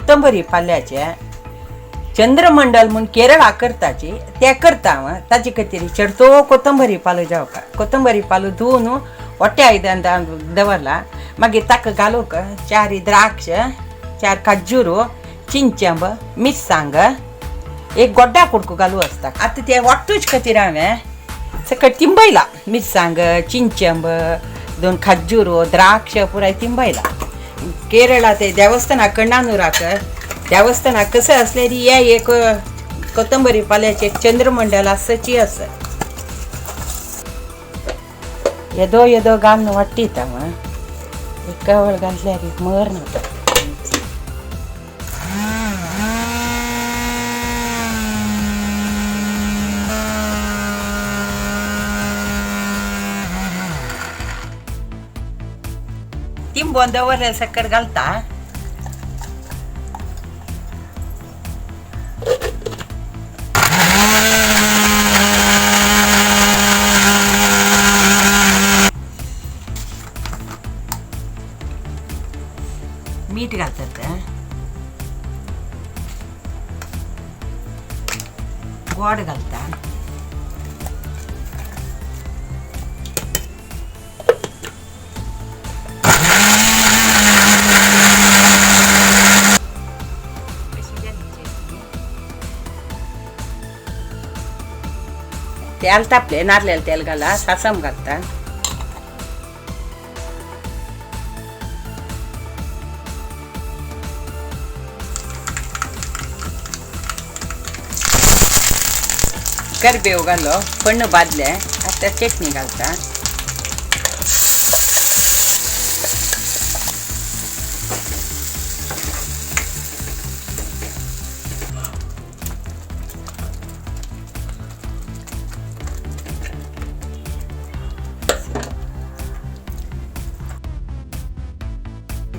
कोथंबरी पाल्याचे चंद्रमंडल म्हूण केरळा करताची ते करता हांव. ताजे खातीर चडतो कोथंबरी पालो जावका. कोथंबरी पालो धुवन वट्या आयदन दवरला. मागीर ताका घालूंक 4 द्राक्ष, 4 खाजूर, चिंचंब, मिरसांग, एक गोड्डा कुडको घालू आसता. आतां ते वाटूच खातीर हांवें सकट तिंबयला. मिरसांग, चिंचंब, 2 खाजूर, द्राक्ष पुराय तिंबयला. केरळा ते देवस्थाना कण्णानुराक देवस्थाना कसं असले री हे एक कोथंबरी पाल्याचे चंद्रमंडल आसची आसा. येदो येदो घालून वाडटीत हांव. एक कवळ घातल्यार मर ना. तिंबोन दवरले सकट घालता. मीठ घालतात, गोड घालता. तेल तापले, नारलेलं तेल घाला, सासम घालता. करबेव घालो, फण्ण भाजले, आतां चटणी घालता.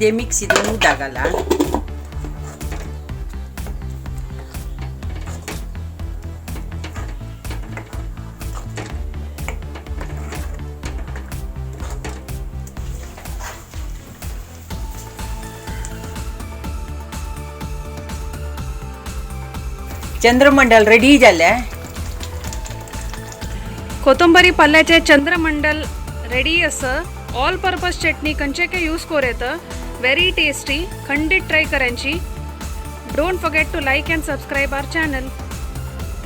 ते मिक्सीतून उदक घाला. चंद्रमंडल रेडी जाले. कोथंबरी पल्ल्याचे चंद्रमंडल रेडी असं. ऑल पर्पज चटणी कंचे यूज कर येतं. Very tasty. खंडित ट्राय करायची. Don't forget to like and subscribe our channel.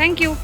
Thank you.